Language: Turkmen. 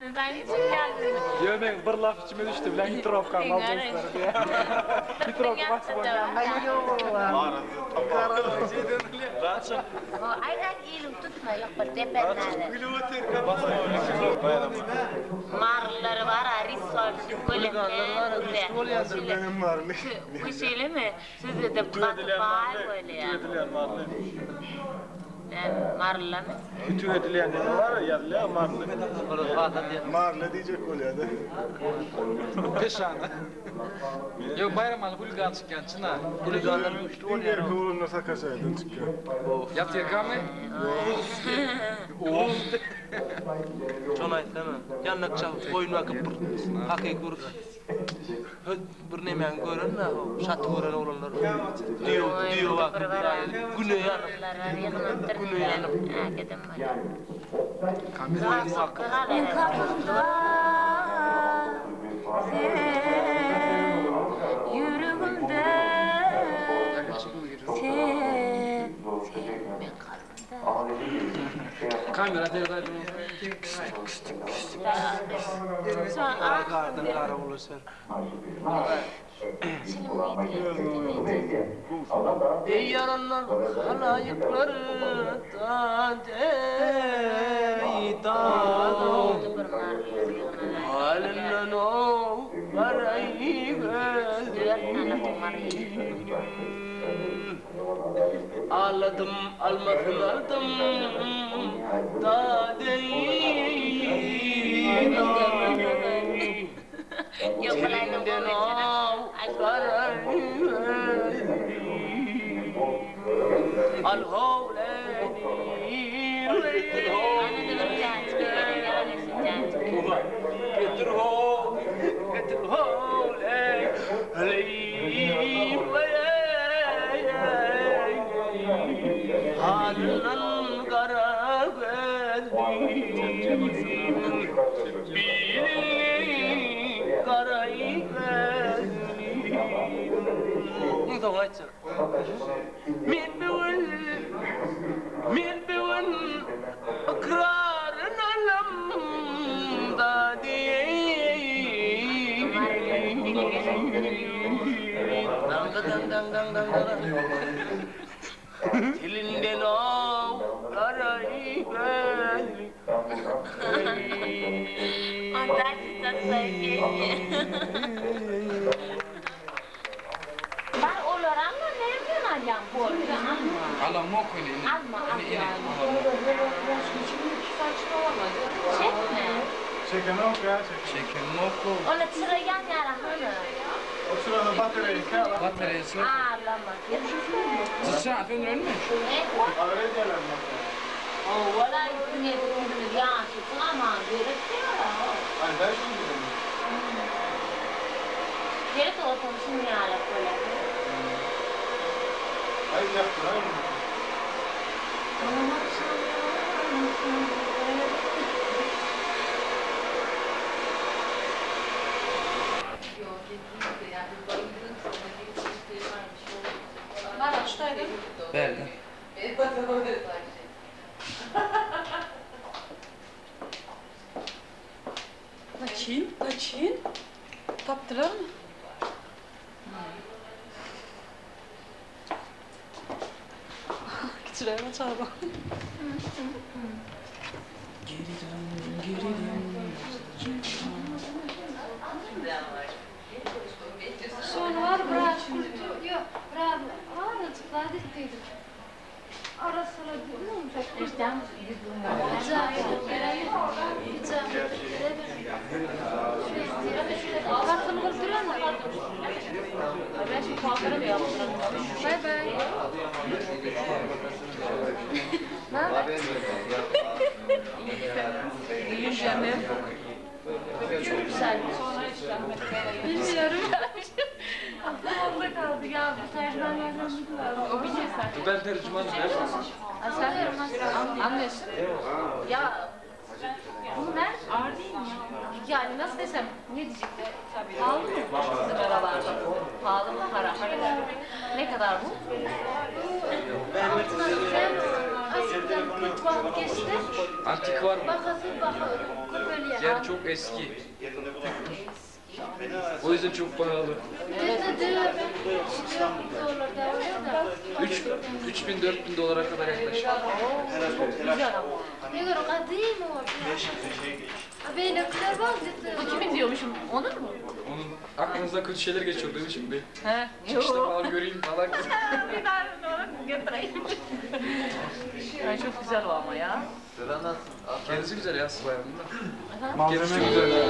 Ýöne meň bir laf içime düşdi bilen hitrowkany aljaklar diýä. Hitrowka basyp bolýar. Marlylary bar-a risol Şeýlemi? Sizde-de gaty baý bolýar. Näme, marlamy? Ütük edilýän neme bar, ýazylýar marly. Marly diýjek bolýar-da. Peşana. Ýok, Baýramaly huligan çykýan, çyn-a. Huliganlar güýçli Iň bolýar. erkek oglanlar sakaçaýdan çykýar. Ýatyrkamy? Şony aýtsana. Ýandak çalyp, goýun bakyp bir hakyky bir Bir nemäni gören-dä ho, şaty gören oglanlar. Düýe, düýe bakyp, güne ýanyp, güne ýanyp. Goýun bakyp. Meň kalbymda sen, ýüregimde sen, sen meň kalbymda. Kamera seredäýdim. Gardan gara ulaşar. Eý ýaranlar halaýyklar dat eý dat Halyndan ow garaý gözüm Aladym almasyn aldym dat eý dat Tilinden ow garaý gözüm Al how Getir how getir how Halyndan gara gözlim Bilini gara gözlim Iň soňky aýtjak. Men bu gün Men bu gün ykraryn alam da Tilinden aw garaý gözli. Bar olary alma nerden alýaň bolsa alma. Alamok ine ine. Alma Ine ine alma. alamok. Çekme. Çekenok ýa çekenok. Çekenok. Onda çyra ýanýara hany. O çyrada batareýka bar. Batareýasy. Alama. Çyra söndürenmi? Agyr edýärler batareýa. Howala üstüne üstüne ýaşasyn aman gerek däl. Aýdaý şuny bize. Gerek bolsa şuny ýalak bolýar. Aý ýakdyraý muny. Bärde. Laçyn, Laçyn, tapdylarmy? Kiçiräk çaga. Geri dön, geri dön. Şony var biraz kurtu, ýok, biraz azajyk zat etdiydim. Bilmiyorum. Aklım onda kaldı ya. Bu tercümanlardan biri var. O bir şey sen. Ben tercüman dersin. Sen anlıyorsun. Ya Bunu ver. Ağır değil mi ya? Yani nasıl desem ne diyecekler? Pahalı mı sizin oralarda? Pahalı mı para? Ne kadar bu? Sen aslında Aradan köp wagt geçse, Antik var mı? bahasy baha köpelýär. Yani çok eski. O yüzden çok pahalı. Gde-de 4 dollar da bolýar-da. 3 3000 4000 dolara kadar yaklaşık. Güzel ama. Eger gadymy bolsa. A beýlekiler bar gde-de. Bu kimin diyormuşum? Onun mu? Onun aklınızdan kötü şeyler geçiyor değil mi şimdi? He. Çıkışta falan göreyim falan. Bir daha onu getireyim. Ay çok güzel o ama ya. Kendisi güzel ya Sıla yanında. Malzeme Kendisi çok güzel. güzel.